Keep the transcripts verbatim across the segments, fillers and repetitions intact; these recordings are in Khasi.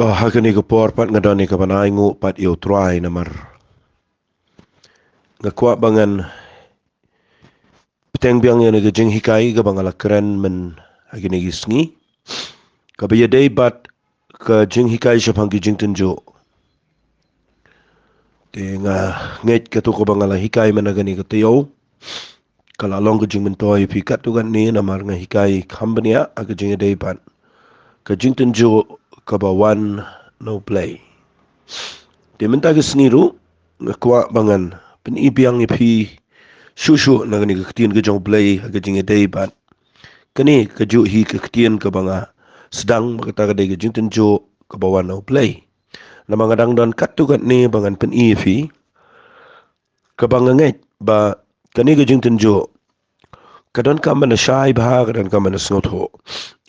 Oh, ha kane ka por pat nga don ïa ka ban ainguh pat ïa U Trai namar nga kwah ba ngan bteng biang ïa kane ka jinghikai kaba nga la kren mynta ha kine ki sngi, kaba ïadei bad ka jinghikai shaphang ki jingtynjuh. Te nga ngeit katto kaba nga la hikai mynta ha kane ka taïew ka la long ka jingmyntoi ïa phi katto katne namar nga hikai kham bniah ha ka jingïadei bad ka jingtynjuh kaba wan na U Blei. Te mynta ka sngi ruh nga kwah ba ngan pyni biang ïa phi shuh shuh na kane ka ktien ka jong U Blei ha ka jingïadei bad kane kajuh hi ka ktien kaba nga sdang ba kata ka dei ka jingtynjuh kaba wan na U Blei. Namar nga dang don katto katne ba ngan pyni ïa phi, kaba nga ngeit ba kane ka jingtynjuh ka donkam ban da shai bha, ka donkam ban da sngewthuh.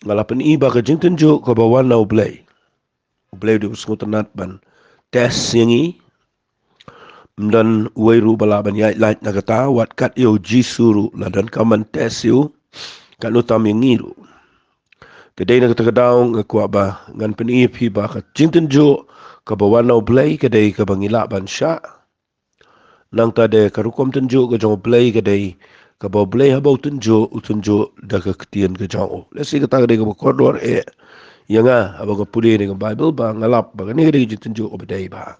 Nga la pyni ba ka jingtynjuh kaba wan na U Blei, U Blei u dei u sngewtynnat ban test ïa ngi. Ym don uwei ruh ba lah ban ïaid lait na kata, wat kat ïa U Jisu ruh la donkam ban test ïa u. Katno tam ïa ngi ruh. Te dei na kata ka daw nga kwah ba ngan pyni ïa phi ba ka jingtynjuh kaba wan na U Blei ka dei kaba ngi lah ban shah. Nangta de ka rukom tynjuh ka jong U Blei ka dei kaba U Blei haba u tynjuh, u tynjuh da ka ktien ka jong u. Lehse kata ka dei kaba kordor eh ïa nga haba nga pule ïa ka Baibl ba nga lap ba kane ka dei ka jingtynjuh kaba dei bha.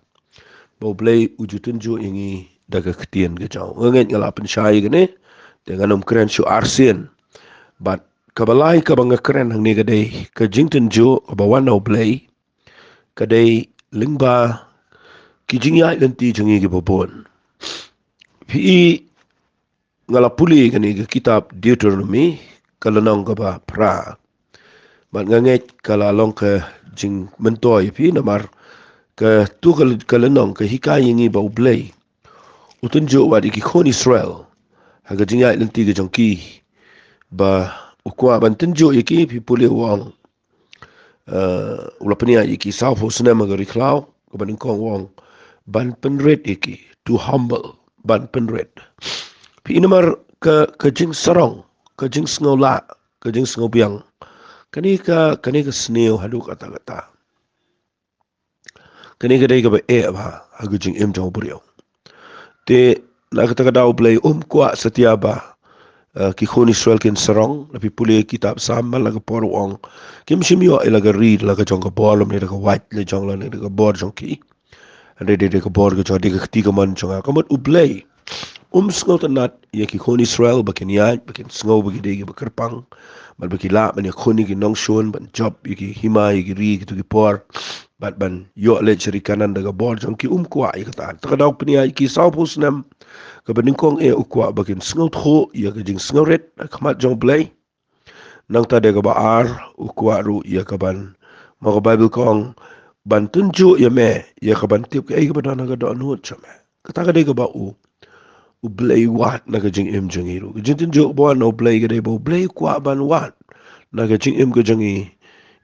Ba U Blei u ju tynjuh ïa ngi da ka ktien ka jong u. Nga ngeit nga la pynshai ïa kane, te ngan ym kren shuh arsien. Bad kaba lai kaba nga kren hangne ka dei ka jingtynjuh kaba wan na U Blei ka dei lyngba ki jingïaid lynti jong ngi kiba bun. Phi i, nga la pule kane ka kitab Deuteronomy ka lynnong kaba phra. Bad nga ngeit ka la long ka jingmyntoi ïa phi namar kato ka, ka lynnong ka hikai ïa ngi ba U Blei u tynjuh wat ïa ki khun Israel ha ka jingïaid lynti ka jong ki, ba u kwah ban tynjuh ïa ki. Phi pule u ong, eh, u la pynïaid ïa ki sawphew snem ha ka ri khlaw, kaba nyngkong u ong ban pynrit ïa ki, to humble, ban pynrit. Phi i, namar ka, ka jingsarong, ka jingsngewlah, ka jingsngewbiang, kane ka, kane ka sniew haduh katta katta. Kane ka dei kaba eh bha ha ka jingim jong u briew. Te na kata ka daw U Blei um kwah satia ba, eh, ki khun Israel kin sarong. Lada phi pule kitab Salm, man la ka por u ong, kim shym ïoh ïa la ka ri la ka jong ka bor, lymne da ka wait la jong, lane da ka bor jong ki. Hynrei dei da ka bor ka jong, dei ka kti kamon jong nga. Ka mut U Blei um sngewtynnat ïa ki khun Israel ba kin ïaid, ba kin sngew ba ki dei kiba kyrpang, bad ba ki lah ban ïakhun ïa ki nongshun, ban jop ïa ki hima, ïa ki ri, kito ki por, bad ban ïoh leit sha ri Kanaan da ka bor jong ki. Um kwah ïa kata. Ta ka daw pynïaid ïa ki sawphew snem, kaba nyngkong eh u kwah ba kin sngewthuh ïa ka jingsngewrit ha khmat jong U Blei. Nangta de kaba ar, u kwah ruh ïa ka ban, ma ka Baibl ka ong, ban tynjuh ïa me, ïa ka ban tip kaei kaba don ha ka dohnud jong me. Kata ka dei kaba u, U Blei wad na ka jingim jong ngi ruh. Ka jingtynjuh ba wan na U Blei ka dei ba U Blei u kwah ban wad na ka jingim ka jong ngi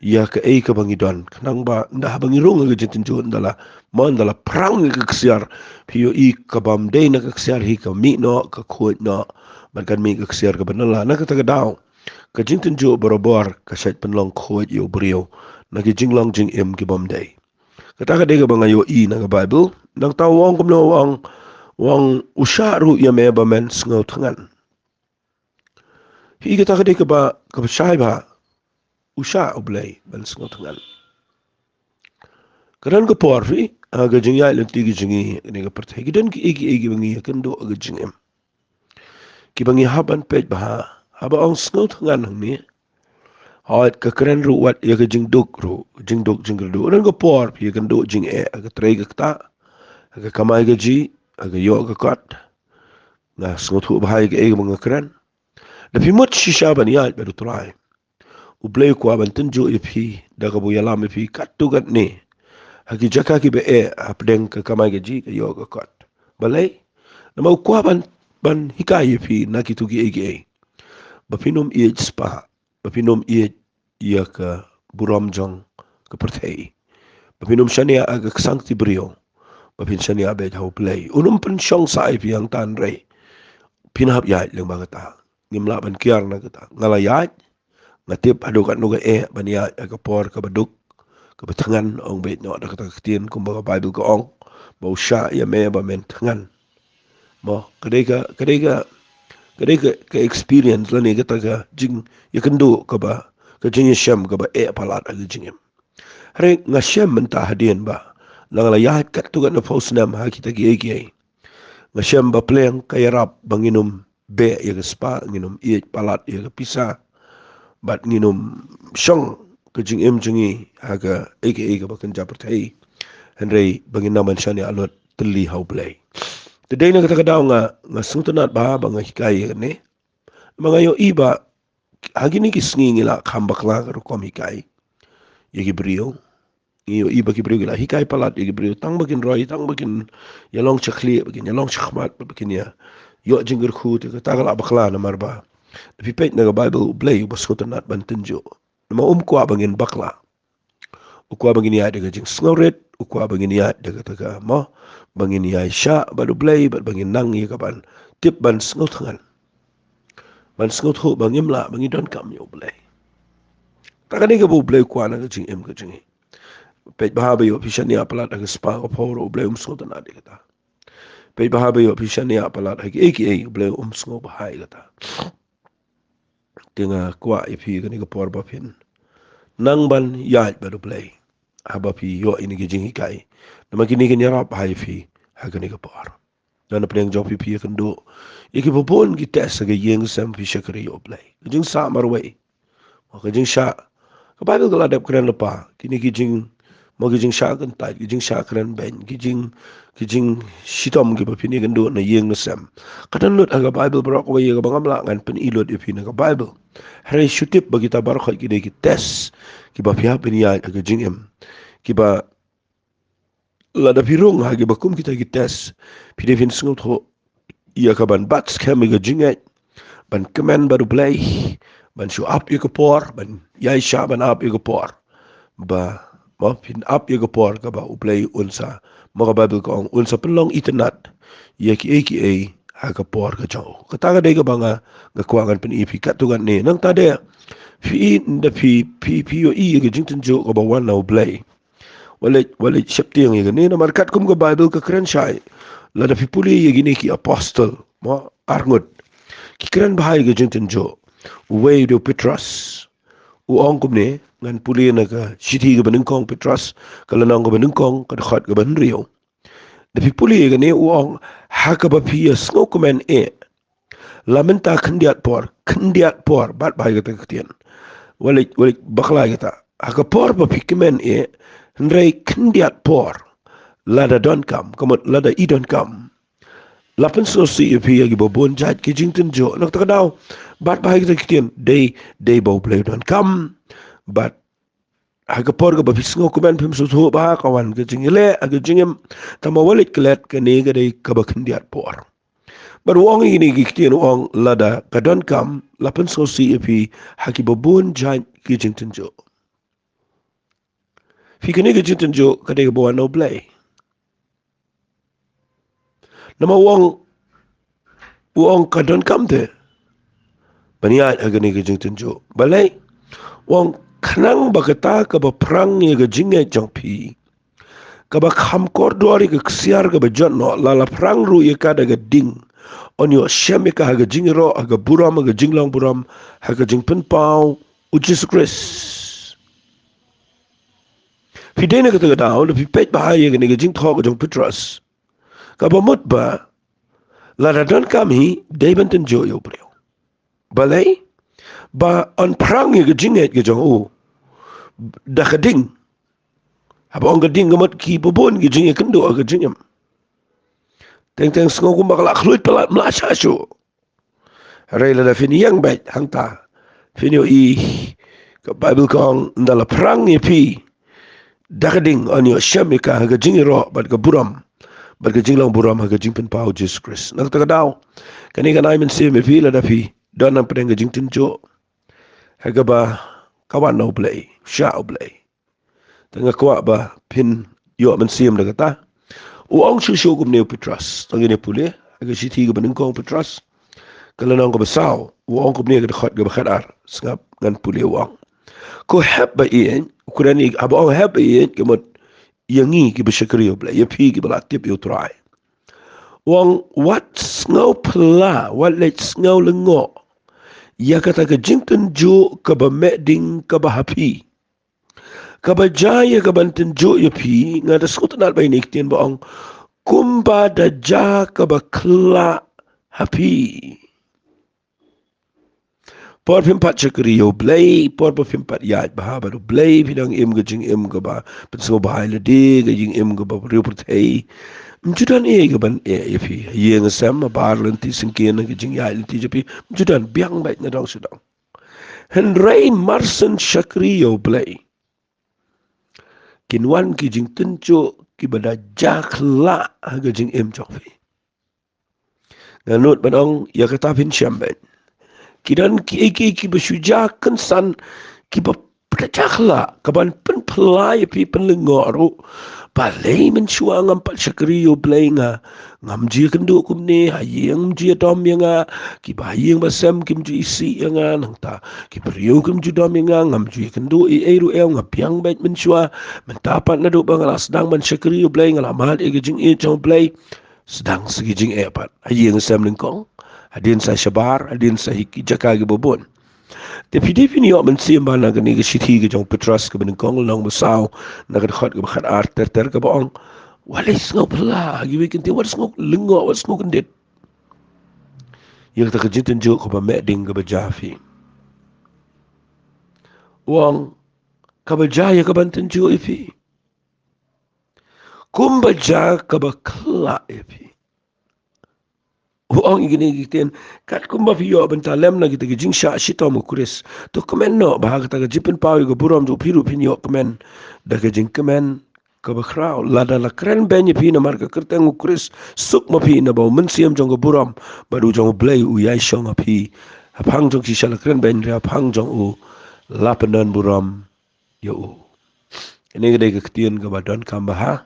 ïa kaei kaba ngi don. Khnang ba ynda haba ngi rung ha ka jingtynjuh, ynda la mon, ynda la phrang ïa ka ksiar, phi ïohi ka bym dei na ka ksiar hi ka mih noh, ka khuid noh, bad kan mih ka ksiar kaba nala. Na kata ka daw ka jingtynjuh barabor ka shait pynlong khuid ïa u briew na ki jinglong jingim ki bym dei. Kata ka dei kaba nga ïohi na ka Baibl. Nangta u ong kumno, u ong, u ong u shah ruh ïa me ba men sngewthngan. Phi i, kata ka dei kaba, kaba shai bha. U shah U Blei ban sngewthngan. Ka don ka por, phi i, ha ka jingïaid lynti ka jong ngi ha kane ka pyrthei, ki don kiei kiei kiba ngi ïakynduh ha ka jingim, kiba ngi hap ban peit bha. Haba ong sngewthngan hangne, hooid, ka kren ruh wat ïa ka jingduk ruh, jingduk jingkyrduh. Ka don ka por phi ïakynduh jingeh ha ka trei ka ktah, ha ka kamai kajih, ha ka ïoh ka kot. Nga sngewthuh bha ïa kaei kaba nga kren. Lada phi mut shisha ban ïaid bad U Trai, U Blei u kwah ban tynjuh ïa phi da kaba u ïalam ïa phi katto katne ha ki jaka kiba eh, hapdeng ka kamai kajih, ka ïoh ka kot. Balei? Namar u kwah ban, ban hikai ïa phi na kito kiei kiei, ba phin ym ïeit spah, ba phin ym ïeit ïa ka burom jong ka pyrthei, ba phin ym shaniah ha ka ksangkti briew, ba phin shaniah beit ha U Blei. Un ym pynshong sah ïa phi hangta, hynrei phin hap ïaid lyngba kata. Ngim lah ban kiar na kata. Nga la ïaid, nga tip haduh katno ka eh ban ïaid ha ka por kaba duk, kaba thngan, ong beit noh da kata ka ktien, kumba ka Bible ka ong ba u shah ïa me ba men thngan. Mo, ka dei ka, ka dei ka, ka dei ka, ka experience lane kata ka jingïakynduh kaba, ka jingïashem kaba eh palat ha ka jingim. Hynrei nga shem mynta hadien ba nga la ïaid katto katne phew snem ha kita kiei kiei. Nga shem ba pleng ka ïarap ba ngin ym beh ïa ka spah, ngin ym ïeit palat ïa ka pisa, bad ngin ym shong ka jingim jong ngi ha kaei kaei kaba kynja pyrthei. Hynrei ba ngin nang ban shaniah lut tylli ha U Blei. Te dei na kata ka daw nga, nga sngewtynnat bha ba nga hikai ïa kane. Namar nga ïohi ba ha kine ki sngi ngi la kham bakla ka rukom hikai ïa ki briew. Ngi ïohi ba ki briew ki la hikai palat ïa ki briew tang ba kin roi, tang ba kin ïalong shakhlieh, ba kin ïalong shakhmat, ba kin ïa ïoh jingkyrkhu. Te kata ka la bakla namar ba lada phi peit na ka Bible, U Blei uba sngewtynnat ban tynjuh. Namar um kwah ba ngin bakla. U kwah ba ngin ïaid da ka jingsngewrit, u kwah ba ngin ïaid da kata ka, mo, ba ngin ïaishah bad U Blei, bad ba ngin nang ïa ka ban tip ban sngewthngan, ban sngewthuh ba ngim lah, ba ngi donkam ïa U Blei. Kata ka dei kaba U Blei u kwah na ka jingim ka jong ngi. Peit bha ba ïoh phi shaniah palat ha ka spah ka phew ruh, U Blei um sngewtynnat ïa kata. Peit bha ba ïoh phi shaniah palat ha kiei kiei, U Blei um sngewbha ïa kata. Te nga kwah ïa phi kane ka por ba phin nang ban ïaid bad U Blei haba phi ïoh ïa kine ki jinghikai. Namar kine kin ïarap bha ïa phi ha kane ka por. Don napdeng jong phi, phi ïakynduh ïa kiba bun ki test ha ka ïing ka sem, phi shakri ïa U Blei. Ka jingsah marwei, ka jingshah, ka Bible ka la dep kren lypa. Kine ki jing, mo, ki jingshah kyntait, ki jingshah kren beiñ, ki jing, ki jingshitom kiba phin ïakynduh na ïing na sem. Ka don lut ha ka Bible baroh kawei, ïa kaba ngam lah ngan pyni lut ïa phi na ka Bible. Hynrei shu tip ba kita baroh ki dei ki test kiba phi hap ban ïaid ha ka jingim, kiba lada phi rung ha kiba kum kita ki test, phi dei phin sngewthuh ïa ka ban bat skhem ïa ka jingngeit, ban kmen bad U Blei, ban shu ap ïa ka por, ban ïaishah ban ap ïa ka por. Ba, mo, phin ap ïa ka por kaba U Blei un sa, mo, ka Bible ka ong un sa pynlong itynnad ïa kiei kiei ha ka por ka jong u. Kata ka dei kaba nga, nga kwah ngan pyni ïa phi katto katne. Nangta de phi, ynda phi, phi, phi ïohi ïa ka jingtynjuh kaba wan na U Blei. Wat leit, wat leit sheptieng ïa kane, namar katkum ka Bible ka kren shai. Lada phi pule ïa kine ki apostol, mo, arngut, ki kren bha ïa ka jingtynjuh. Uwei u dei u Petros. U ong kumne, ngan pule na ka shithi kaba nyngkong Petros, ka lynnong kaba nyngkong, ka dkhot kaba hynriew. Da phi pule ïa kane, u ong, ha kaba phi ïa sngewkmen eh, la mynta khyndiat por, khyndiat por, bat bha ïa kata ka ktien. Wat leit, wat leit bakla ïa kata. Ha ka por ba phi kmen eh, hynrei khyndiat por, lada donkam, ka mut lada i donkam, la pynsngewsih ïa phi ïa kiba bun jait ki jingtynjuh. Na kata ka daw, bat bha ïa kata ka ktien, dei, dei ba U Blei u donkam. Bad ha ka por kaba phi sngewkmen, phim sngewthuh ba ka wan ka jingïaleh ha ka jingim, tangba wat leit klet, kane ka dei kaba khyndiat por. Bad u ong ïa kine ki ktien, u ong lada ka donkam, la pynsngewsih ïa phi ha kiba bun jait ki jingtynjuh. Phi, kane ka jingtynjuh ka dei kaba wan na U Blei. Namar u ong, u ong ka donkam te ban ïaid ha kane ka jingtynjuh. Balei? U ong khnang ba kata kaba phrang ïa ka jingngeit jong phi, kaba kham kordor ïa ka ksiar kaba jot noh, la la phrang ruh ïa ka da ka ding, yn ïoh shem ïa ka ha ka jingïaroh, ha ka burom, ha ka jinglong burom, ha ka jingpynpaw U Jisu Khrist. Phi dei na kata ka daw, lada phi peit bha ïa kane ka jingthoh ka jong u Petros, kaba mut ba lada donkam hi, dei ban tynjuh ïa u briew. Balei? Ba yn phrang ïa ka jingngeit ka jong u da ka ding. Haba ong ka ding, ka mut kiba bun ki jingïakynduh ha ka jingim. Teng teng sngew kumba ka la khluit palat, ym lah shah shuh. Hynrei lada phin ïeng beit hangta, phin ïohi ka Bible ka ong, ynda la phrang ïa phi da ka ding, yn ïoh shem ïa ka ha ka jingïaroh bad ka burom, bad ka jinglong burom ha ka jingpynpaw U Jisu Khrist. Na kata ka daw, kane kan ai mynsiem ïa phi, lada phi don hapdeng ka jingtynjuh ha kaba ka wan na U Blei, shah U Blei. Te nga kwah ba phin ïoh mynsiem da kata. U ong shuh shuh kumne u Petros, to ngin ïa pule ha ka shithi kaba nyngkong Petros, ka lynnong kaba saw, u ong kumne ha ka dkhot kaba khatar. Sngap, ngan pule, u ong: Ko hep ba ïeit, u kren ïa, haba ong hep ba ïeit, ka mut ïa ngi kiba shakri ïa U Blei, ïa phi kiba la tip ïa U Trai. U ong wat sngewphylla, wat leit sngewlyngngoh ïa kata ka jingtynjuh kaba meh ding kaba ha phi. Kaba jia ïa kaban tynjuh ïa phi, nga da sngewtynnad ba ïa kine ki ktien ba ong, kumba da jia kaba khyllah ha phi. Por phim pat shakri ïa U Blei, por ba phim pat ïaid bha bad U Blei, phi dang im ka jingim kaba pynsngewbha ïa lade, ka jingim kaba briew pyrthei. Ym ju don ei kaban eh ïa phi. Ïing sem, habar, lynti, syngkien, ka jingïaid lynti jong phi, ym ju don, biang beit na dong sha dong. Hynrei mar shen shakri ïa U Blei, kin wan ki jingtynjuh kiba da jia khyllah ha ka jingim jong phi. Nga nud ban ong ïa kata phin shem beit. Ki don kiei kiei kiba shu jia kynsan, kiba da jia khyllah, kaban pynphylla ïa phi, pynlyngngoh ruh. Balei mynshuwa ngam pat shakri ïa U Blei, nga ngam ju ïakynduh kumne, ha ïing ym ju ïadom ïa nga, kiba ha ïing ba sem kim ju isih ïa nga, nangta ki briew kim ju dom ïa nga, ngam ju ïakynduh ei ei ruh, eh, nga biang beit mynshuwa. Mynta pat naduh ba nga la sdang ban shakri ïa U Blei, nga la mad ïa ka jingïeit jong U Blei. Sdang sa ki jingeh pat. Ha ïing sem nyngkong, hadien sa shabar, hadien sa ha ki jaka kiba bun. Te phi dei phin ïoh mynsiem bha na kane ka shithi ka jong u Petros kaba nyngkong, lynnong ba saw, na ka dkhot kaba khatar ter ter, kaba ong, wat leit sngewphylla ha kiwei ki ktien, wat sngewlyngngoh, wat sngewkyndit ïa kata ka jingtynjuh kaba meh ding kaba jia ha phi. U ong, kaba jia ïa kaban tynjuh ïa phi, kumba jia kaba khyllah ïa phi. U ong ïa kine ki ktien, katkum ba phi ïoh bynta lem na kita ki jingshah shitom u Khrist, to kmen noh ba ha kata ka jingpynpaw ïa ka burom jong phi ruh phin ïoh kmen da ka jingkmen kaba khraw. Lada la kren beiñ ïa phi namar ka kyrteng u Khrist, suk ma phi, naba u mynsiem jong ka burom bad u jong U Blei u ïai shong ha phi. Ha phang jong shisha la kren beiñ, hynrei ha phang jong u la pyndon burom ïa u. Kane ka dei ka ktien kaba donkam bha.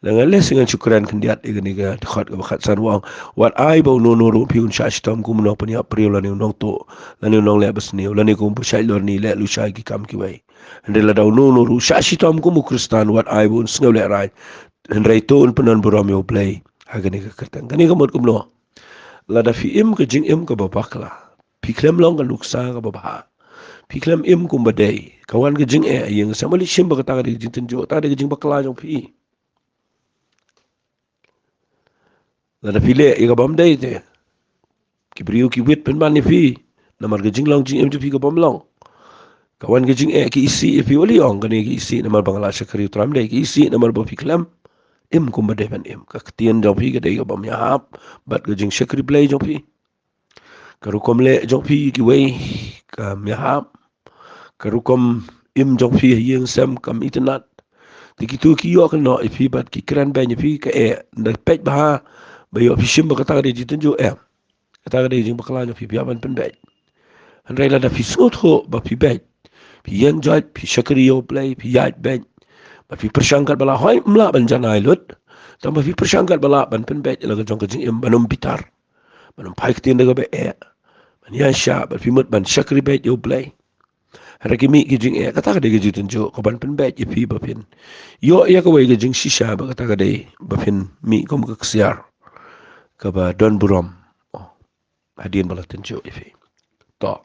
Lada ngan leh shisha ngan shu kren khyndiat ïa kane ka dkhot kaba khatsan, u ong, wat ai ba uno uno ruh phi un shah shitom kum u nongpynïap briew lane u nongtuh lane u nongleh basniew lane kum u pyrshah lorni leh lut shai ki kam kiwei. Hynrei lada uno uno ruh shah shitom kum u Khristan, wat ai ba un sngewlehrain, hynrei to un pyndon burom ïa U Blei ha kane ka kyrteng. Kane ka mut kumno? Lada phi im ka jingim kaba bakla, phi khlem long ka nuksa kaba bha, phi khlem im kumba dei, ka wan ka jingeh ha ïing sem, wat leit shim ba kata ka dei ka jingtynjuh, kata ka dei ka jingbakla jong phi. Lada phi leh ïa ka bym dei te, ki briew ki wit pynban ïa phi namar ka jinglong jingim jong phi ka bym long. Ka wan ka jingeh, ki isih ïa phi, wat leit ong kane ki isih namar ba nga la shakri U Trai, ym dei, ki isih namar ba phi khlem im kumba dei ban im. Ka ktien jong phi ka dei ka bym ïahap bad ka jingshakri Blei jong phi. Ka rukom leh jong phi kiwei kam ïahap. Ka rukom im jong phi ha ïing sem kam itynnad. Te kito ki ïoh kynnoh ïa phi bad ki kren beiñ ïa phi, ka eh, da peit bha ba ïoh phi shim ba kata ka dei jingtynjuh, em, kata ka dei jingbakla jong phi, phi hap ban pynbeit. Hynrei lada phi sngewthuh ba phi beit, phi ïeng joit, phi shakri ïa U Blei, phi ïaid beit, bad phi pyrshang katba lah, hooid ym lah ban janai lut, tangba phi pyrshang katba lah ban pynbeit ïa la ka jong ka jingim, ban ym bitar, ban ym phai ktien da kaba eh, ban ïaishah, bad phi mut ban shakri beit ïa U Blei. Hynrei ki mih ki jingeh, kata ka dei ka jingtynjuh kaban pynbeit ïa phi ba phin ïoh ïa kawei ka jingshisha ba kata ka dei ba phin mih kum ka ksiar kaba don burom, oh, hadien ba la tynjuh ïa phi. To.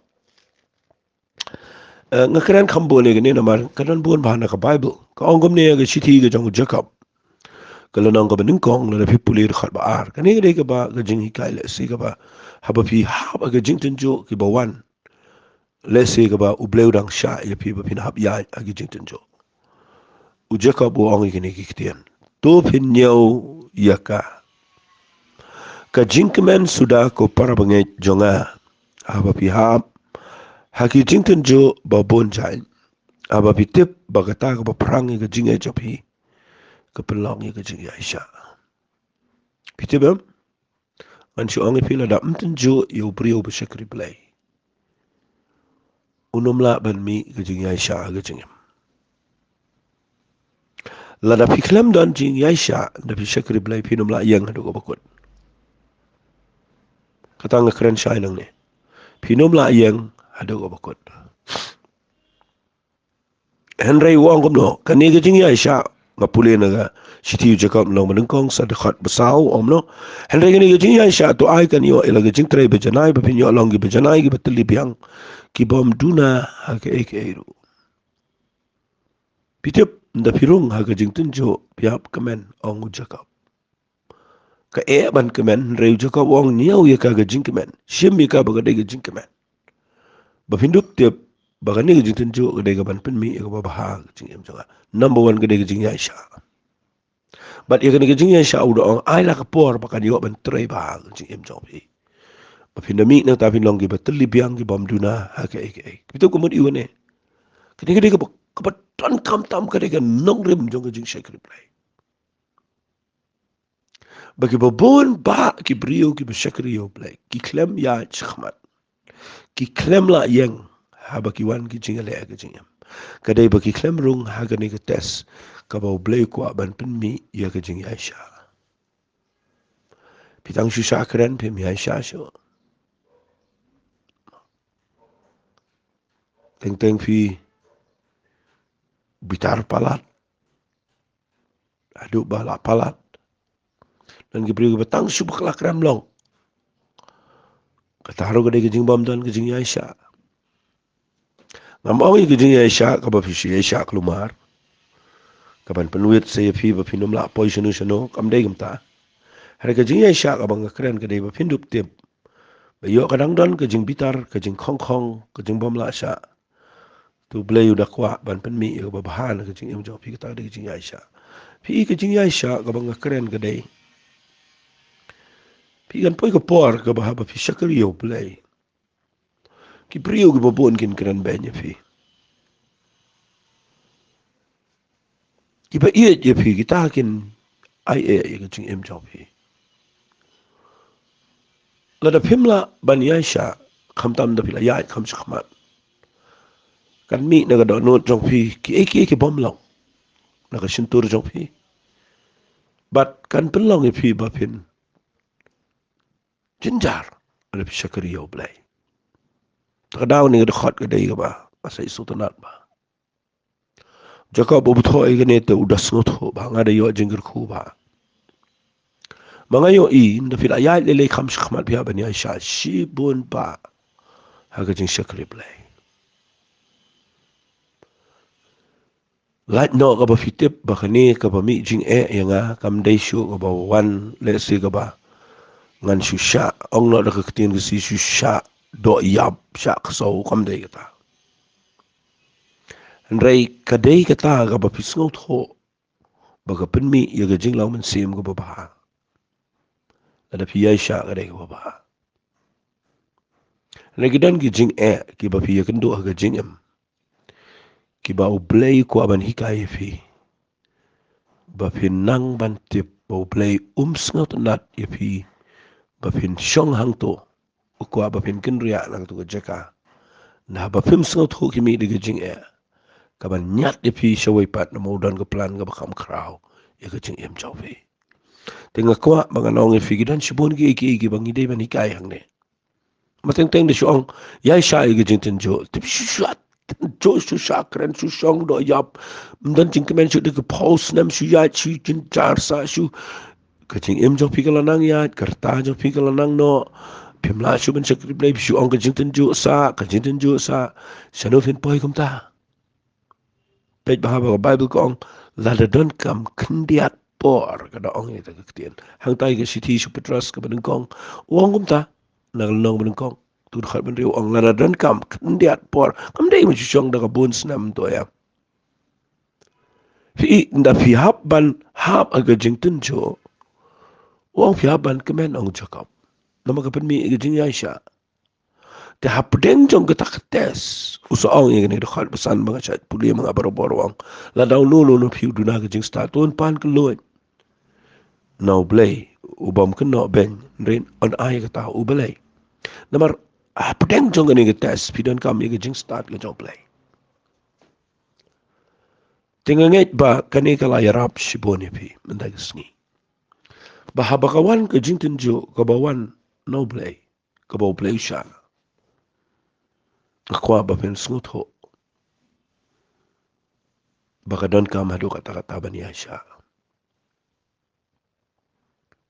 Eh, nga kren kham bun ïa kane namar ka don bun bha na ka Baibl. Ka ong kumne ha ka shithi ka jong u Jakob, ka lynnong kaba nyngkong, lada phi pule dkhot ba ar. Kane ka dei kaba ka jinghikai lehse kaba, haba phi hap ha ka jingtynjuh kiba wan, lehse kaba U Blei u dang shah ïa phi ba phin hap ïaid ha ka jingtynjuh. U Jakob u ong ïa kine ki ktien, to phin ñiew ïa ka, ka jingkmen suda, ko para bangeit jong nga, haba phi hap ha ki jingtynjuh ba bun jait, haba phi tip ba kata kaba phrang ïa ka jingïeit jong phi ka pynlong ïa ka jingïaishah. Phi tip em? Ngan shu ong ïa phi, lada ym tynjuh ïa u briew ba shakri Blei, un ym lah ban mih ka jingïaishah ha ka jingim. Lada phi khlem don jingïaishah, da phi shakri Blei, phin ym lah ïeng haduh kaba kut. Kata nga kren shai nangne. Phin ym lah ïeng haduh kaba kut. Hynrei u ong kumno, kane ka jingïaishah, nga pule na ka shithi u Jakob lynnong ba nyngkong sa dkhot ba saw, u ong kumno. Hynrei kane ka jingïaishah to ai kan ïoh ïa la ka jingtrei ba janai ba phin ïoh long kiba janai kiba tylli biang, ki bym duna ha kaei kaei ruh. Phi tip, ynda phi rung ha ka jingtynjuh phi hap kmen, ong u Jakob. Ka eh ban kmen, hynrei u Jakob u ong ñiew ïa ka ka jingkmen. Shim ïa ka ba ka dei ka jingkmen. Ba phin dup tip ba kane ka jingtynjuh ka dei ka ban pynmih ïa kaba bha ha ka jingim jong nga. Number one ka dei ka jingïaishah. Bad ïa kane ka jingïaishah u da ong ai la ka por ba kan ïoh ban trei bha ha ka jingim jong phi. Ba phin da mih nangta phin long kiba tylli biang ki bym duna ha kaei kaei. Phi tip ka mut ïa u ne. Kane ka dei kaba, kaba donkam tam, ka dei ka nongrim jong ka jingshakri Blei. Ba kiba bun bah ki briew kiba shakri ïa u Blei ki khlem ïaid shakhmat. Ki khlem lah ïeng haba ki wan ki jingïaleh ha ka jingim. Ka dei ba ki khlem rung ha kane ka test kaba u Blei u kwah ban pynmih ïa ka jingïaishah. Phi tang shu shah kren phim ïaishah shuh. Teng teng phi bitar palat. Haduh ba la palat. Don ki briew kiba tang shu bakla kren long. Kata ruh ka dei ka jingbym don ka jingïaishah. Ngam ong ïa ka jingïaishah kaba phi shu ïaishah kulmar, ka ban pynwit sa ïa phi ba phin ym lah poi shano shano, kam dei kumta. Hynrei ka jingïaishah kaba nga kren ka dei ba phin dup tip ba ïoh ka dang don ka jingbitar, ka jingkhongkhong, ka jingbym lah shah. To u Blei u da kwah ban pynmih ïa kaba bha na ka jingim jong phi, kata ka dei ka jingïaishah. Phi i ka jingïaishah kaba nga kren ka dei, phi kan poi ka por kaba haba phi shakri ïa u Blei, ki briew kiba bun kin kren beiñ ïa phi. Kiba ïeit ïa phi kita kin ai eh ïa ka jingim jong phi. Lada phim lah ban ïaishah, khamtam da phi la ïaid kham shakhmat, kan mih na ka dohnud jong phi kiei kiei ki bym long na ka shyntur jong phi. Bad kan pynlong ïa phi ba phin jynjar lada phi shakri ïa u Blei. Ta ka daw ne ka dkhot ka dei kaba nga sa i sngewtynnat bha. Jakob u bthoh ïa kane te u da sngewthuh ba nga da ïoh jingkyrkhu ba ma nga ïohi ynda phi la ïaid lei lei kham shakhmat phi hap ban ïaishah shibun ba ha ka jingshakri Blei. Lait noh kaba phi tip ba kane kaba mih jingeh ïa nga kam dei shuh kaba wan lehse kaba ngan shu shah, ong noh da ka ktien Khasi, shu shah doh ïap, shah ksew, kam dei kata. Hynrei ka dei kata kaba phi sngewthuh ba ka pynmih ïa ka jinglong mynsiem kaba bha. Lada phi ïaishah ka dei kaba bha. Hynrei ki don ki jingeh kiba phi ïakynduh ha ka jingim, kiba u Blei u kwah ban hikai ïa phi ba phin nang ban tip ba u Blei um sngewtynnat ïa phi ba phin shong hangto. U kwah ba phin kynriah na kato ka jaka. Naba phim sngewthuh ki mih da ka jingeh kaban ñiad ïa phi shawei pat, namar u don ka plan kaba kham khraw ïa ka jingim jong phi. Te nga kwah ba ngan ong ïa phi ki don shibun kiei kiei kiba ngi dei ban hikai hangne. Ma teng teng da shu ong ïaishah ïa ka jingtynjuh, tip shu shah tynjuh, shu shah kren, shu shong doh ïap, ym don jingkmen shuh, da ka phew snem shu ïaid shu jynjar sah shu. Ka jingim jong phi ka la nang ïaid, ka rta jong phi ka la nang noh. Phim lah shuh ban shakri Blei, phi shu ong ka jingtynjuh sah, ka jingtynjuh sah. Shano phin poi kumta? Peit bha ba ka Baibl ka ong lada donkam khyndiat por, ka da ong ïa kata ka ktien. Hangta ïa ka shithi sha u Petros kaba nyngkong u ong kumta, na ka lynnong ba nyngkong, tu dkhot ba hynriew u ong lada donkam khyndiat por. Kam dei ban shu shong da ka bun snem to ïa. Phi i ynda phi hap ban hap ha ka jingtynjuh, u ong phi hap ban kmen, ong u Jakob. Namar ka pynmih ïa ka jingïaishah. Te hapdeng jong kata ka test, u sa ong ïa kane ka dkhot ba san ba nga shait pule ma nga barabor, u ong lada uno uno na phi u duna ka jingstad, to un pan kylluid na u Blei u bym kynnoh beiñ, hynrei un ai kata ha u Blei. Namar hapdeng jong kane ka test phi donkam ïa ka jingstad ka jong u Blei. Te nga ngeit ba kane ka la ïarap shibun ïa phi mynta ka sngi, ba haba ka wan ka jingtynjuh kaba wan na u Blei, kaba u Blei u shah, nga kwah ba phin sngewthuh ba ka donkam haduh katta katta ban ïaishah.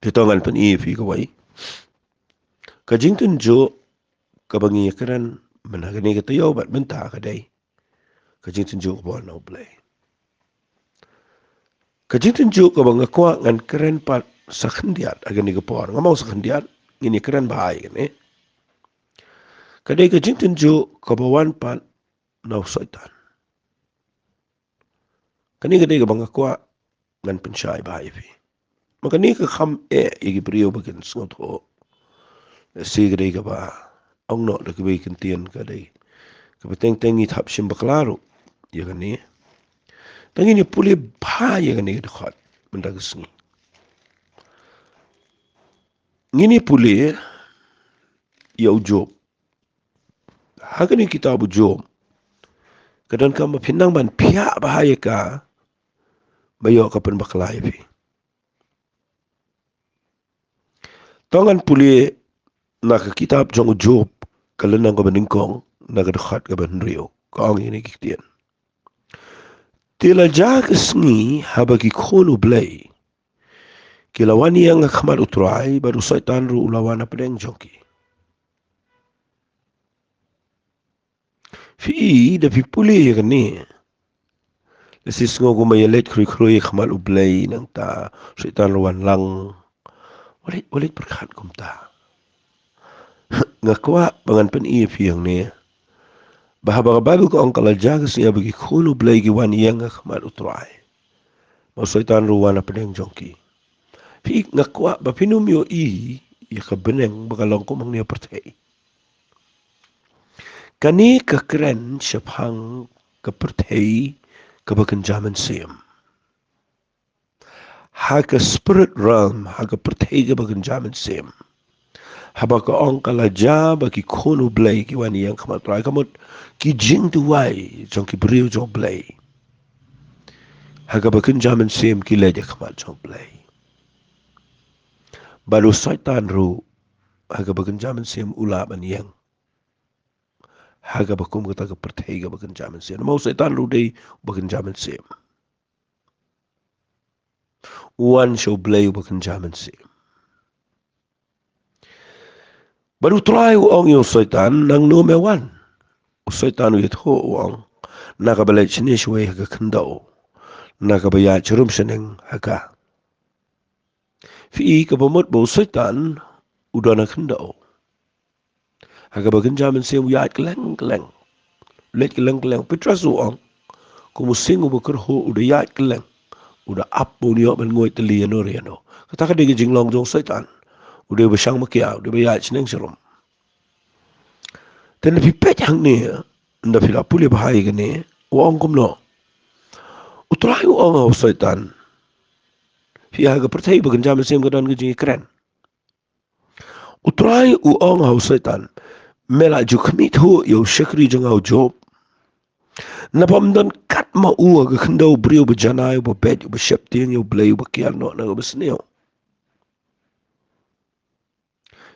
Te to ngan pyni ïa phi kawei. Ka jingtynjuh kaba ngi ïakren mynta ha kane ka taïew bad mynta ka dei ka jingtynjuh kaba wan na U Blei. Ka jingtynjuh kaba nga kwah ngan kren pat sa khyndiat ha kane ka por, nga mut sa khyndiat, ngin ïakren bha ïa kane. Ka dei ka jingtynjuh kaba wan pat na u Soitan. Kane ka dei kaba nga kwah ngan pynshai bha ïa phi. Ma kane ka kham eh ïa ki briew ba kin sngewthuh. Lehse ka dei kaba ong noh da kiwei ki ktien ka dei kaba teng teng ngi thap shim bakla ruh ïa kane. Te ngin ïa pule bha ïa kane ka dkhot mynta ka sngi. Ngin ïa pule ïa u Job. Ha kane ka kitab u Job, ka donkam ba phin nang ban phiah bha ïa ka ba ïoh ka pynbakla ïa phi. To ngan pule na ka kitab jong u Job, ka lynnong kaba nyngkong, na ka dkhot kaba hynriew, ka ong ïa kine ki ktien. Te la jia ka sngi haba ki khun U Blei ki la wan ïeng ha khmat U Trai, bad u Soitan ruh u la wan hapdeng jong ki. Phi i, da phi pule ïa kane, lehse sngew kumba ïaleit khrui khrui ha khmat U Blei, nangta u Soitan ruh u wan lang. Wat leit, wat leit pyrkhat kumta. Nga kwah ba ngan pyni ïa phi hangne ba haba ka Baibl ka ong ka la jia ka sngi haba ki khun U Blei ki wan ïeng ha khmat U Trai, bad u Soitan ruh u wan hapdeng jong ki. Phi i, nga kwah ba phin ym ïohi ïa ka bneng ba ka long kum hangne ha pyrthei. Kane ka kren shaphang ka pyrthei kaba kynja mynsiem. Ha ka spirit realm, ha ka pyrthei kaba kynja mynsiem, haba ka ong ka la jia ba ki khun U Blei ki wan ïeng ha khmat U Trai, ka mut ki jingduwai jong ki briew jong U Blei ha kaba kynja mynsiem ki leit ha khmat jong U Blei. Bad u Soitan ruh ha kaba kynja mynsiem u lah ban ïeng ha kaba kum kata ka pyrthei kaba kynja mynsiem. Namar u Soitan ruh u dei uba kynja mynsiem. U wan sha U Blei uba kynja mynsiem. Bad U Trai u ong ïa u Soitan, nangno me wan? U Soitan u ïathuh u ong, na kaba leit shane shawei ha ka khyndew, na kaba ïaid sharum shaneng ha ka. Phi i, kaba mut ba u Soitan u don ha khyndew, ha kaba kynja mynsiem u ïaid kylleng kylleng, u leit kylleng kylleng. Petros u ong, kum u sing uba kyrhuh u da ïaid kylleng, u da ap ba un ïoh ban nguid tylli ïano re ïano. Kata ka dei ka jinglong jong u Soitan. U dei uba shang makia, u dei uba ïaid shaneng sharum. Te lada phi peit hangne, lada phi la pule bha ïa kane, u ong kumno? U Trai u ong ha u Soitan. Phi i, ha ka pyrthei ba kynja mynsiem ka don ka jingïakren. U Trai u ong ha u Soitan, me la ju khmih thuh ïa u shakri jong nga u Job? Naba ym don kat ma u ha ka khyndew u briew uba janai, uba beit, uba sheptieng ïa U Blei, uba kiar noh na kaba sniew.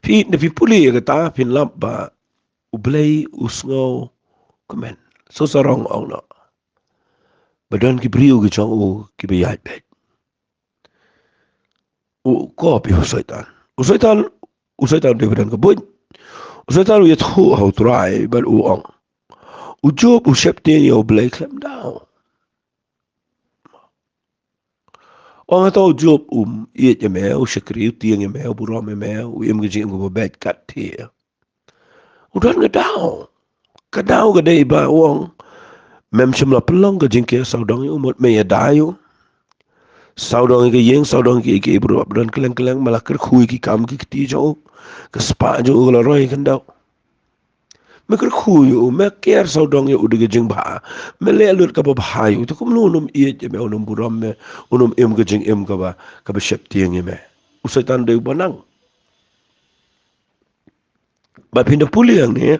Phi i, lada phi pule ïa kata phin lap ba U Blei u sngewkmen. Sngewsarong, ong noh, ba don ki briew ki jong u kiba ïaid beit. U kop ïa u Soitan. U Soitan, u Soitan u dei uba don ka buit. U Soitan u ïathuh ha u Trai bad u ong, u Job u sheptieng ïa U Blei khlem daw. Ong, hato u Job um ïeit ïa me, u shakri, u tieng ïa me, u burom ïa me, u im ka jingim kaba beit kat thiah? U don ka daw. Ka daw ka dei ba u ong, mem shym la pynlong ka jingker sawdong ïa u, mut me ïada ïa u. Sawdong ïa ka ïing, sawdong ïa kiei kiei baroh ba don kylleng kylleng, me la kyrkhu ïa ki kam ki kti jong u. Ka spah jong u ka la roi ha khyndew. Me kyrkhu ïa u, me ker sawdong ïa u da ka jingbha, me leh lut kaba bha ïa u, te kumno un ym ïeit ïa me, un ym burom me, un ym im ka jingim kaba, kaba sheptieng ïa me? U Soitan u dei uba nang. Bad phin da pule hangne,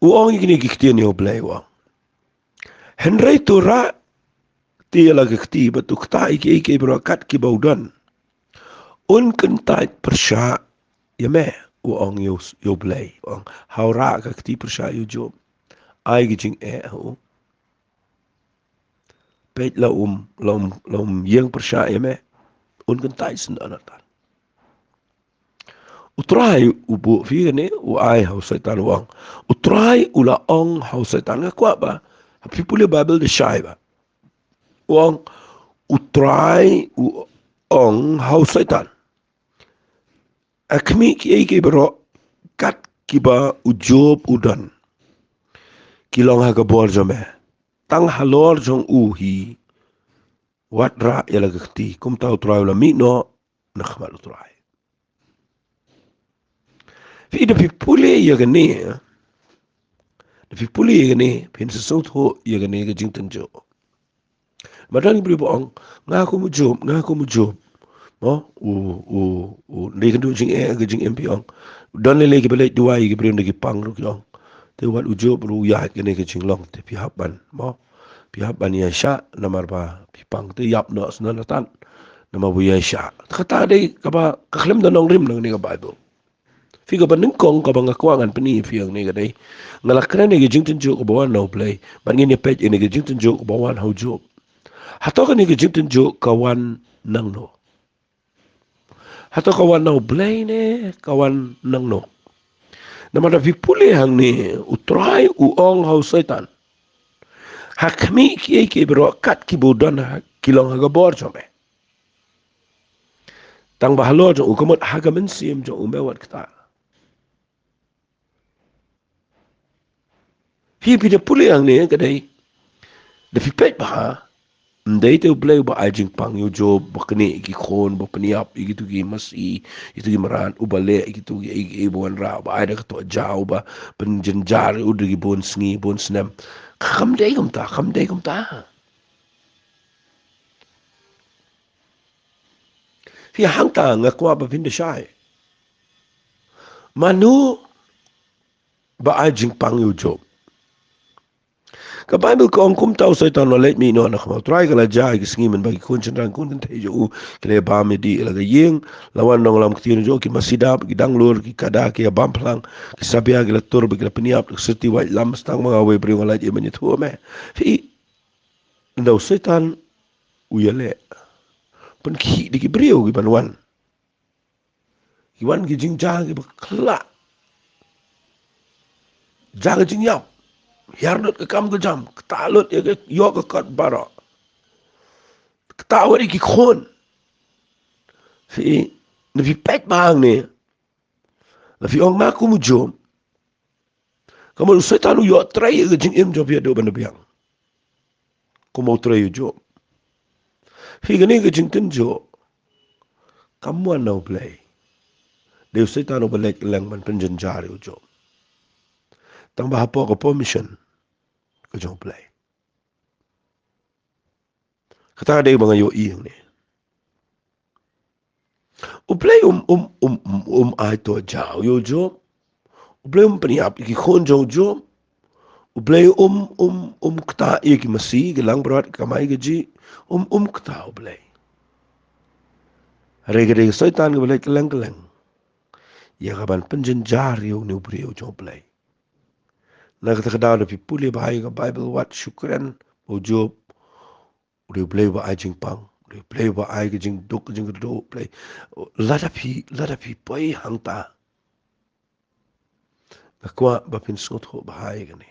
u ong ïa kine ki ktien ïa U Blei, u ong, hynrei to rah te ïa la ka kti, bad to ktah ïa kiei kiei baroh kat kiba u don, un kyntait pyrshah ïa me. U ong ïa U, ïa U Blei, u ong, haba rah ka kti pyrshah ïa u Job, ai ka jingeh ha u. peit la um, la um, la um ïeng pyrshah ïa me, un kyntait syndon natan. U Trai u buh phi kane, u ai ha u Soitan u ong. U Trai u la ong ha u Soitan, nga kwah ba ha phi pule Baibl da shai ba. U ong, u Trai u ong ha u Soitan, ha khmih kiei kiei baroh kat kiba u Job u don, ki long ha ka bor jong me. Tang halor jong u hi, wat rah ïa la ka kti, kumta u Trai u la mih noh na khmat u Trai. Phi, da phi pule ïa kane, da phi pule ïa kane, phin sa sngewthuh ïa kane ka jingtynjuh. Ba don ki briew ba ong, nga kum u Job, nga kum u Job. Mo, u, u, u, dei ka duh jingeh, ka jingim phi ong. Don lei lei kiba leit duwai ïa ki briew, da ki pang ruh ki ong. Te wat u Job ruh u ïaid kane ka jinglong, te phi hap ban, mo. Phi hap ban ïaishah, namar ba phi pang te ïap noh syndon natan. Namar ba u ïaishah. Kata dei kaba, ka khlem da nongrim na kane ka Baibl. Phi, kaba nyngkong kaba nga kwah ngan pyni ïa phi hangne ka dei, nga la kren ïa ka jingtynjuh kaba wan na u Blei, bad ngin ïa peit ïa kane ka jingtynjuh kaba wan ha u Job. Hato kane ka jingtynjuh ka wan nangno? Hato ka wan na u Blei ne ka wan nangno? Namar da phi pule hangne, u Trai u ong ha u Soitan, ha khmih kiei kiei baroh kat kiba u don ha, ki long ha ka bor jong me. Tang ba halor jong u, ka mut ha ka mynsiem jong u me wat ktah. Phi, phi da pule hangne ka dei, da phi peit bha, ym dei te u Blei uba ai jingpang ïa u Job, ba knieh ïa ki khun, ba pynïap ïa kito ki masi, ïa kito ki mrad, uba leh ïa kito ki, ïa ki, ïa ki ba wanrah, uba ai da ka tohjaw, uba pynjynjar ïa u da ki bun sngi bun snem. Kam dei kumta, kam dei kumta. Phi, hangta nga kwah ba phin da shai. Mano ba ai jingpang ïa u Job? Ka Baibl ka ong, kumta u Soitan u la leit mih noh na khmat u Trai. Ka la jia ïa ki sngi mynba ki khun shynrang khun kynthei jong u ki la bam ïa dih ïa la ka ïing. La wan nonglam ktien jong u, ki masi dap, ki danglur, ki kada, ki ïa bam phlang, ki sabia, ki la tur bad ki la pynïap, ki syrti waitlam. Tang ma nga uwei u briew nga la ïathuh ïa me. Phi, ynda u Soitan u ïaleh, pynkhih da ki briew ki ban wan. Ki wan ki jingjia kiba khlaiñ. Jia ki jingïap. Hiar lut ka kam ka jam. Ktah lut ïa ka, ïoh ka kot baroh. Ktah wat ïa ki khun. Phi, da phi peit bha hangne, la phi ong nga kum u Job. Ka mut u Soitan u ïoh trei ïa ka jingim jong phi haduh ban da biang. Kumba u trei ïa u Job. Phi, kane ka jingtynjuh kam wan na u Blei. Dei u Soitan uba leit kylleng ban pynjynjar ïa u Job. Tang ba hapoh ka permission ka jong u Blei. Kata dei ba nga ïohi hangne. U Blei um, um, um, um, um ai tohjaw ïa u Job. U Blei um pynïap ïa ki khun jong u Job. U Blei um, um, um ktah ïa ki masi, ki langbrot, ki kamai kajih. Um, um ktah u Blei. Hynrei ka dei ka Soitan kaba leit kylleng kylleng ïa ka ban pynjynjar ïa une u briew jong u Blei. Na kata ka daw, da phi pule bha ïa ka Baibl, wat shu kren ba u Job u dei u Blei uba ai jingpang, u dei u Blei uba ai ka jingduk, ka jingkyrduh, u Blei. Lada phi, lada phi poi hangta, nga kwah ba phin sngewthuh bha ïa kane,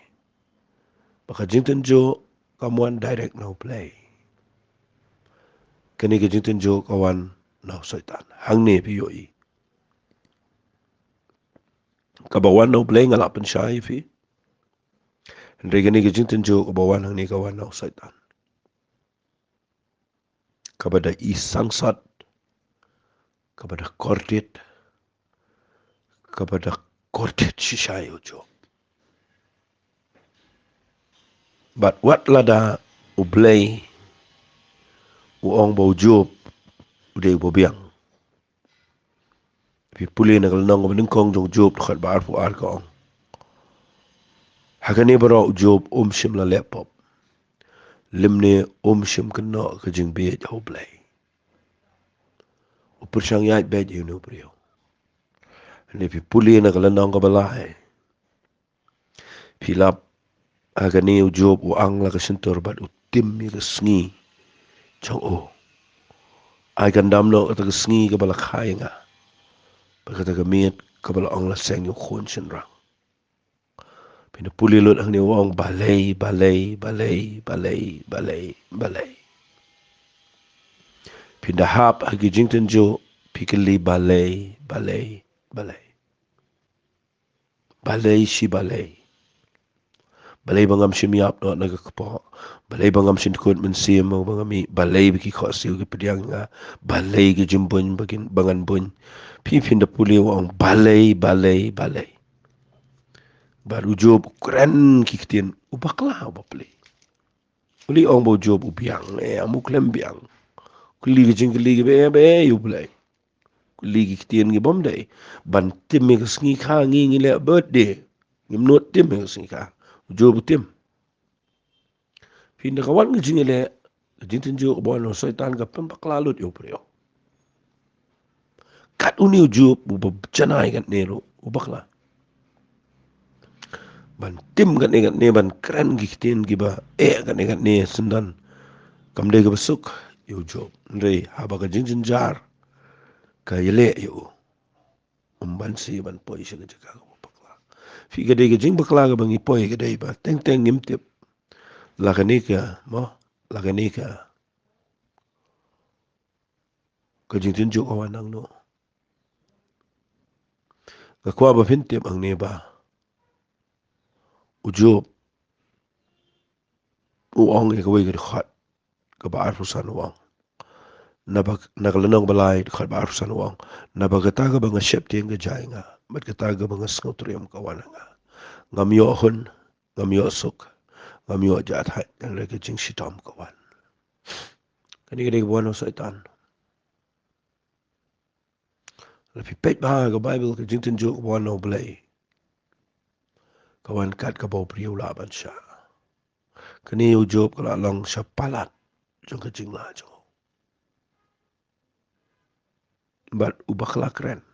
ba ka jingtynjuh kam wan direct na u Blei. Kane ka jingtynjuh ka wan na u Soitan. Hangne phi ïohi. Kaba wan na u Blei nga lah pynshai ïa phi. Hynrei kane ka jingtynjuh kaba wan hangne ka wan na u Soitan. Kaba da i sangsot, kaba da kordit, kaba da kordit shisha ïa u Job. Bad wat lada u Blei u ong ba u Job u dei uba biang. Phi pule na ka lynnong kaba nyngkong jong u Job, dkhot ba arphew ar, ka ong, ha kane baroh u Job um shym la leh pop, lymne um shym kynnoh ka jingbieit ha u Blei. U pyrshang ïaid beit ïa une u briew. Hynrei phi pule na ka lynnong kaba lai, phi lap, ha kane u Job u ang la ka shyntur bad u tim ïa ka sngi jong u. Ai kandam noh kata ka sngi kaba la kha ïa nga, bad kata ka miet kaba la ong la seng ïa u khun shynrang. Phin da pule lut hangne u ong balei, balei, balei, balei, balei, balei. Phin da hap ha ki jingtynjuh, phi kylli balei, balei, balei. Balei shi balei. Balei ba ngam shim ïap noh na ka kpoh. Balei ba ngam shim kut mynsiem, ba ngam ï, balei ba ki khohsiew ki pdiang nga. Balei ki jingbuiñ ba kin, ba ngan buiñ. Phi phin da pule u ong balei, balei, balei. Bad u Job u kren ki ktien, u bakla, u bapli. U leh ong ba u Job u biang, eh, am u khlem biang. Kylli ki jingkylli kiba eh, ba eh, ïa u Blei. Kylli ki ktien kibym dei. Ban tim ïa ka sngi kha ngi ngi leh birthday. Ngim nud tim ïa ka sngi kha. U Job u tim. Phin da ka wan ka jingïaleh, ka jingtynjuh kaba wan na u Soitan ka pynbakla lut ïa u briew. Kat une u Job uba janai katne ruh u bakla. Ban tim katne katne, ban kren ki ktien kiba eh katne katne, syndon. Kam dei kaba suk ïa u Job. Hynrei haba ka jingjynjar ka ïaleh ïa u, um banse ban poi sha ka jaka kaba bakla. Phi, ka dei ka jingbakla kaba ngi poi ka dei ba teng teng ngim tip. La kane ka, mo, la kane ka, ka jingtynjuh ka wan nangno. Nga kwah ba phin tip hangne ba u Job u ong ïa kawei ka dkhot kaba arphew san u ong. Naba, na ka lynnong ba lai dkhot ba arphew san u ong. Naba kata kaba nga sheptieng ka jia ïa nga, bad kata kaba nga sngewtriem ka wan ha nga. Ngam ïoh hun, ngam ïoh suk, ngam ïoh jahthait, hynrei ka jingshitom ka wan. Kane ka dei kaba wan na u Soitan. Lada phi peit bha ka Baibl, ka jingtynjuh kaba wan na u Blei ka wan kat kaba u briew lah ban shah. Kane u Job ka la long sha palat jong ka jinglah jong u. Bad u bakla kren.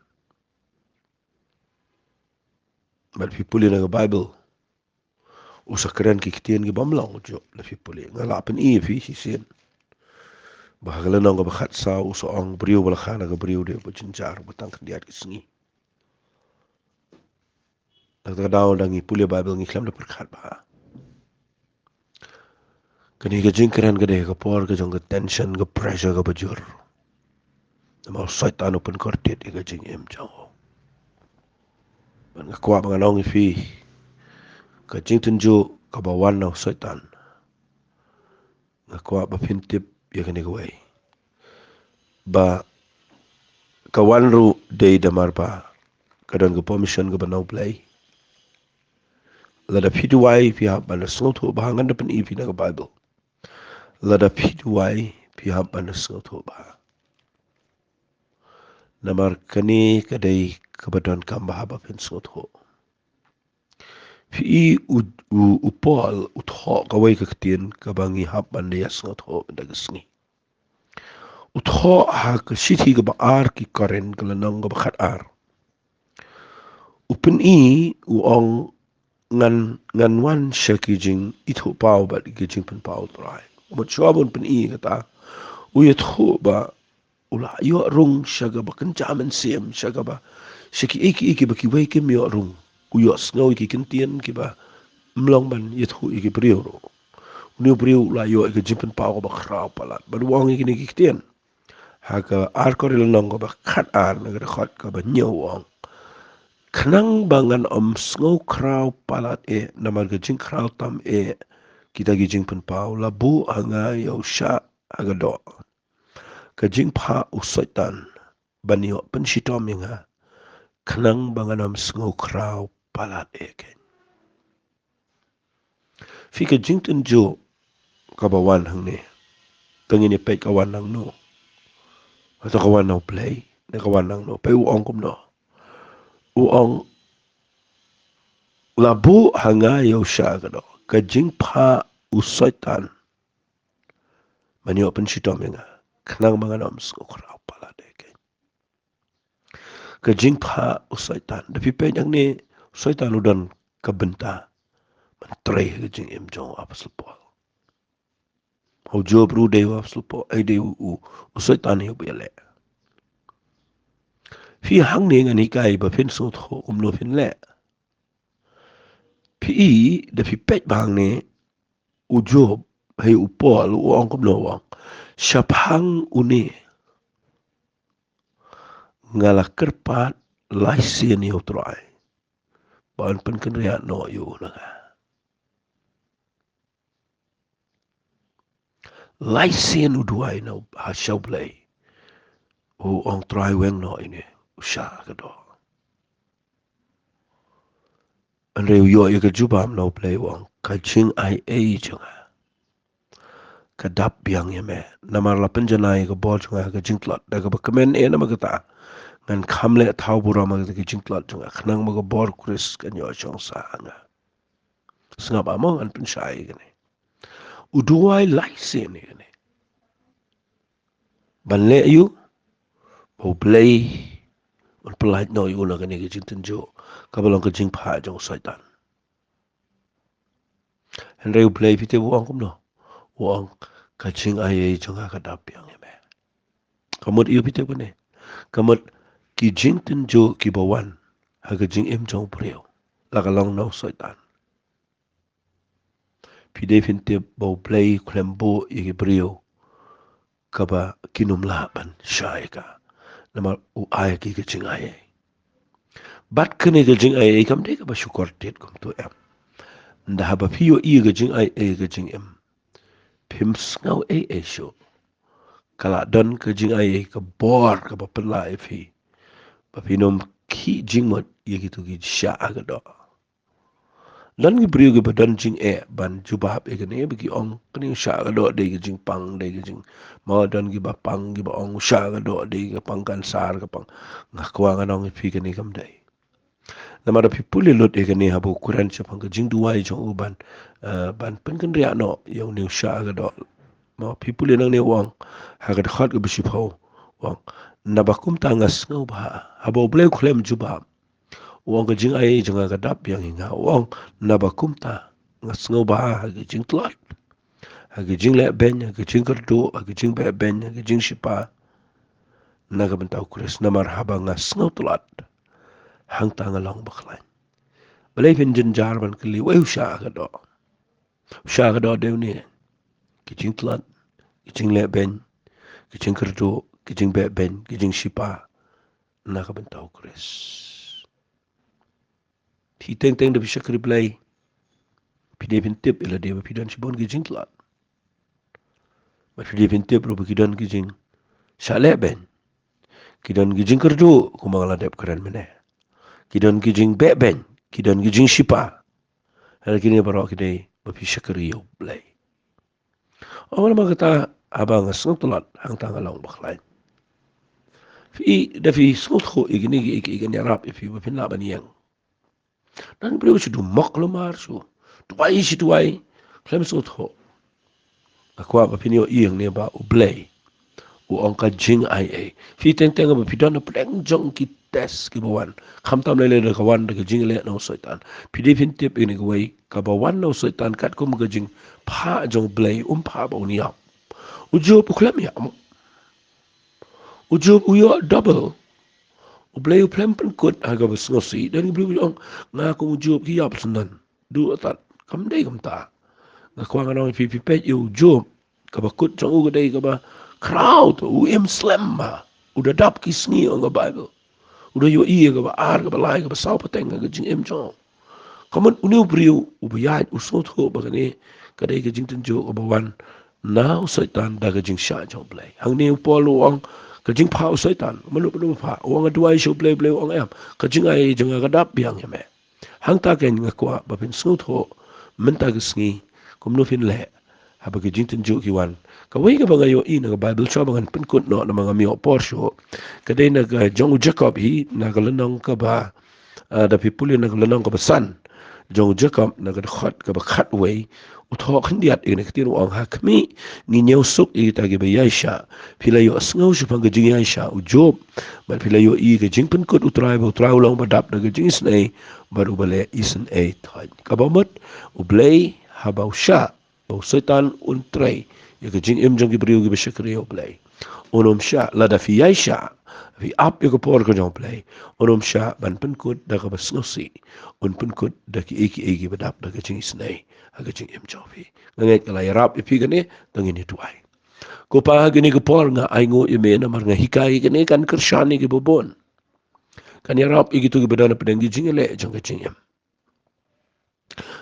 Bad phi pule na ka Baibl, u sa kren ki ktien kibym long u Job, lada phi pule. Nga lah pyni ïa phi shisien ba ha ka lynnong kaba khatsaw u sa ong, briew ba la kha na ka briew dei ba jynjar, ba tang khyndiat ki sngi. Na kata ka daw, lada ngi pule Baibl ngi khlem da pyrkhat bha. Kane ka jingkren ka dei ha ka por ka jong ka tension, ka pressure kaba jur. Namar u Soitan u pynkordit ïa ka jingim jong u. Bad nga kwah ba ngan ong ïa phi, ka jingtynjuh kaba wan na u Soitan, nga kwah ba phin tip ïa kane kawei, ba ka wan ruh dei namar ba ka don ka permission kaba na u Blei. Lada phi duwai phi hap ban da sngewthuh bha, ngan da pyni ïa phi na ka Baibl. Lada phi duwai phi hap ban da sngewthuh bha. Namar kane ka dei kaba donkam bha ba phin sngewthuh. Phi i u, u, u Paul u thoh kawei ka ktien kaba ngi hap ban da ïa sngewthuh mynta ka sngi. U thoh ha ka shithi kaba ar ki Korinth, ka lynnong kaba khatar. U pyni, u ong, ngan, ngan wan sha ki jingithuhpaw bad ki jingpynpaw u Trai. Mut shuwa ban pyni kata, u ïathuh ba u la ïoh rung sha kaba kynja mynsiem, sha kaba, sha kiei kiei kiba kiwei kim ïoh rung. U ïohsngew ïa ki ktien kiba ym long ban ïathuh ïa ki briew ruh. Une u briew u la ïoh ïa ka jingpynpaw kaba khraw palat. Bad u ong ïa kine ki ktien ha ka ar Korinth lynnong kaba khatar, na ka dkhot kaba hynñiew u ong, khnang ba ngan ym sngew khraw palat eh, namar ka jingkhraw tam eh kita ki jingpynpaw, la buh ha nga ïa u shah ha ka doh, ka jingphah u Soitan, ban ïoh pynshitom ïa nga, khnang ba ngan ym sngew khraw palat eh keiñ. Phi, ka jingtynjuh kaba wan hangne, te ngin ïa peit ka wan nangno. Hato ka wan na u Blei, ne ka wan nangno? Peit u ong kumno. U ong, la buh ha nga ïa u shah ha ka doh, ka jingphah u Soitan, ban ïoh pynshitom ïa nga, khnang ba ngan ym sngew khraw palat eh keiñ. Ka jingphah u Soitan. Da phi peit hangne, u Soitan u don ka bynta ban trei ha ka jingim jong u Apostol Paul. U Job ruh dei u hap slem, eh, dei u, u, u Soitan hi u ba ïaleh. Phi hangne ngan hikai ba phin sngewthuh kumno phin leh. Phi i da phi peit ba hangne u Job, hei u Paul, u ong kumno u ong. Shaphang une nga la kyrpad lai sien ïa u Trai ba un pynkynriah noh ïa u na nga. Lai sien u duwai na u, ha sha u Blei. U ong Trai weng noh ine u shah ka doh. Hynrei u ïoh ïa ka jubab na u Blei u ong ka jingai ei jong nga ka dap biang ïa me. Namar la pynjanai ïa ka bor jong nga ha ka jingtlot da kaba kmen eh namar kata ngan kham leh thaw burom ha ka jingtlot jong nga khnang ba ka bor Khrist kan ïoh shong sah ha nga. Sngap amo ngan pynshai ïa kane. U duwai lai sien ïa kane. Ban leh ïa u ba u Blei un pyllait noh ïa u na kane ka jingtynjuh kaba long ka jingphah jong u Soitan. Hynrei u Blei phi tip u ong kumno? U ong ka jingai ei jong nga ka dap biang ïa me. Ka mut ïa u phi tip kane? Ka mut ki jingtynjuh kiba wan ha ka jingim jong u briew la ka long na u Soitan. Phi dei phin tip ba u Blei u khlem buh ïa ki briew kaba kin ym lah ban shah ïa ka. Namar u ai ïa ki ka jingai ei. Bad kane ka jingai ei kam dei kaba shukor tied kumto em. Nda haba phi ïohi ïa ka jingai ei ka jingim, phim sngew ei ei shuh. Ka la don ka jingai ei ka bor kaba pynlah ïa phi ba phin ym khih jingmut ïa kito ki shah ka doh. Don ki briew kiba don jingeh ban jubab ïa kane ba ki ong kane u shah ka doh dei ka jingpang, dei ka jing, ma don kiba pang kiba ong u shah ka doh dei ka pang kansar ka pang. Nga kwah ngan ong ïa phi kane kam dei. Namar da phi pule lut ïa kane haba u kren shaphang ka jingduwai jong u ban, eh, ban pynkynriah noh ïa une u shah ka doh. Ma phi pule nangne u ong ha ka dkhot kaba shiphew u ong naba kumta nga sngewbha. Haba u Blei u khlem jubab u ong ka jingai ei jong nga ka dap biang ïa nga. U ong naba kumta nga sngewbha ha ki jingtlot, ha ki jingleh beiñ, ha ki jingkyrduh, ha ki jingbeh beiñ, ha ki jingshipa na ka bynta u Khrist. Namar haba nga sngewtlot hangta nga long bakhlaiñ. Balei phin jynjar ban kylli wei u shah ka doh? U shah ka doh dei une. Ki jingtlot, ki jingleh beiñ, ki jingkyrduh, ki jingbeh beiñ, ki jingshipa na ka bynta u Khrist. Phi teng teng da phi shakri Blei, phi dei phin tip ïa lade ba phi don shibun ki jingtlot. Bad phi dei phin tip ruh ba ki don ki jingshah leh beiñ, ki don ki jingkyrduh kumba nga la dep kren mynne, ki don ki jingbeh beiñ, ki don ki jingshipa. Hynrei kine baroh ki dei ba phi shakri ïa u Blei. Ong namar kata haba nga sngewtlot hangta nga long bakhlaiñ. Phi i da phi sngewthuh ïa kine ki, ïa kine ki ïarap ïa phi ba phin lah ban ïeng. Don briew shu duh mok lymar shu duwai shu duwai khlem sngewthuh. Nga kwah ba phin ïohi hangne ba u Blei u ong ka jingai ei. Phi teng teng ba phi don hapdeng jong ki test kiba wan, khamtam lei lei da ka wan da ka jingleh na u Soitan, phi dei phin tip ïa kane kawei, kaba wan na u Soitan katkum ka jingphah jong u Blei, um phah ba un ïap. U Job u khlem ïap. U Job u ïoh double. U Blei u khlem pynkut ha kaba sngewsih. Don ki briew ki ong nga kum u Job ki ïap syndon. Duh tat. Kam dei kumta. Nga kwah ngan ong ïa phi, phi peit ïa u Job, kaba kut jong u ka dei kaba khraw, to u im slem ma. U da dap ki sngi ong ka Baibl. U da ïohi ïa kaba ar, kaba lai, kaba saw pateng ha ka jingim jong u. Ka mut une u briew uba ïaid u sngewthuh ba kane ka dei ka jingtynjuh kaba wan na u Soitan da ka jingshah jong u Blei. Hangne u Paul u ong ka jingphah u Soitan, mano mano ba phah, u ong nga duwai sha u Blei, Blei u ong em. Ka jingai jong nga ka dap biang ïa me. Hangta kein nga kwah ba phin sngewthuh mynta ka sngi kumno phin leh haba ki jingtynjuh ki wan. Kawei kaba nga ïohi na ka Baibl shuwa ba ngan pynkut noh namar ngam ïoh por shuh, ka dei na ka jong u Jakob hi, na ka lynnong kaba, ah, da phi pule na ka lynnong kaba san jong u Jakob, na ka dkhot kaba khatwei, u thoh khyndiat ïa kane ka ktien, u ong ha khmih, ngi ñiewsuk ïa kita kiba ïaishah. Phi la ïohsngew shaphang ka jingïaishah u Job, bad phi la ïohi ka jingpynkut u Trai, ba u Trai u long ba dap da ka jingisynei bad uba leh isynei thoit. Kaba mut u Blei haba u shah u Soitan un trei ïa ka jingim jong ki briew kiba shakri ïa U Blei. Un ym shah, lada phi ïai shah, phi ap ïa ka por ka jong U Blei, un ym shah ban pynkut da kaba sngewsih. Un pynkut da kiei kiei kiba dap da ka jingisynei ha ka jingim jong phi. Nga ngeit nga la ïarap ïa phi kane, to ngin ïa duwai. Ko Pa, ha kane ka por nga ainguh ïa me namar nga hikai ïa kane kan kyrshan ïa kiba bun. Kan ïarap ïa kito kiba don hapdeng ki jingïaleh jong ka jingim.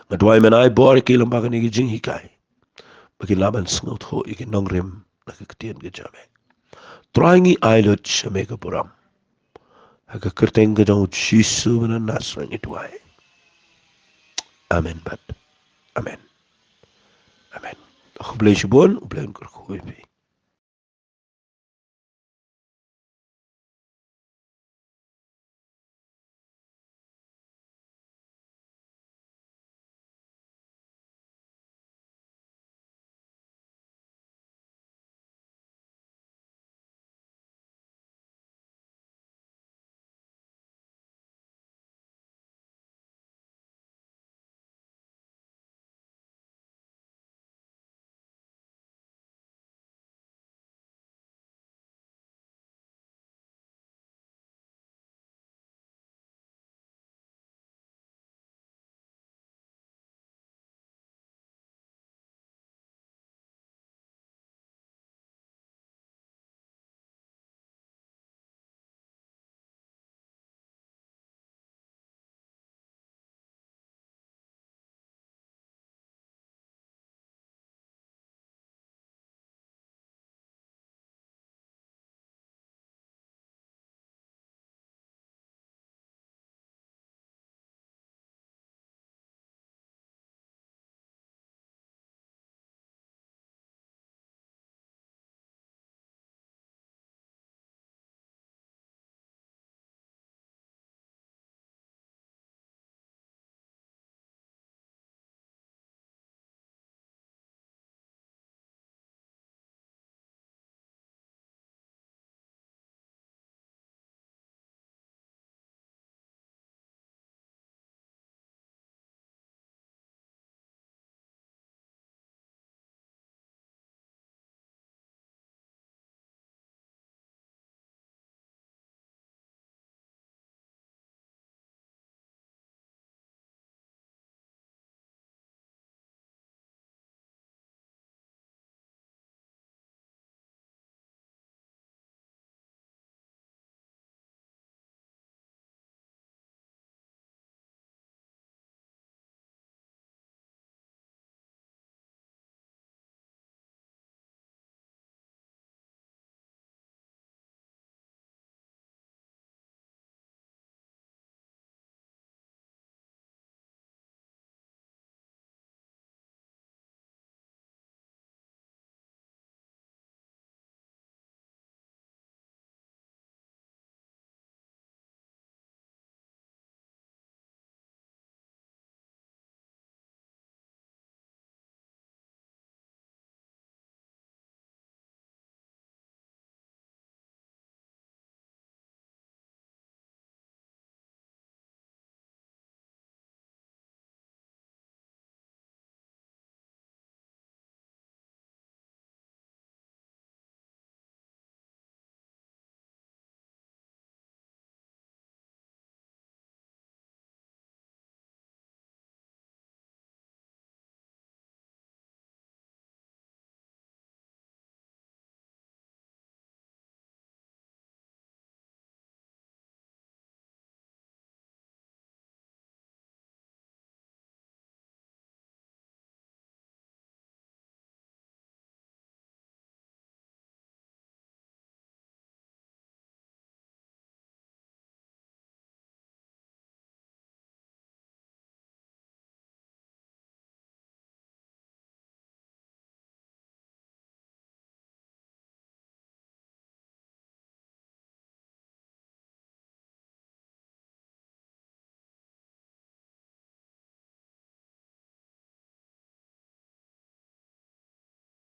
Nga duwai men ai bor ïa ki lyngba kane ka jinghikai ba kin lah ban sngewthuh ïa ki nongrim na ka ktien ka jong me. Trai, ngi ai lut sha me ka burom ha ka kyrteng ka jong U Jisu ba na Nasareth ngi duwai. Amen bad amen. Amen. Khublei shibun, U Blei un kyrkhu ïa phi.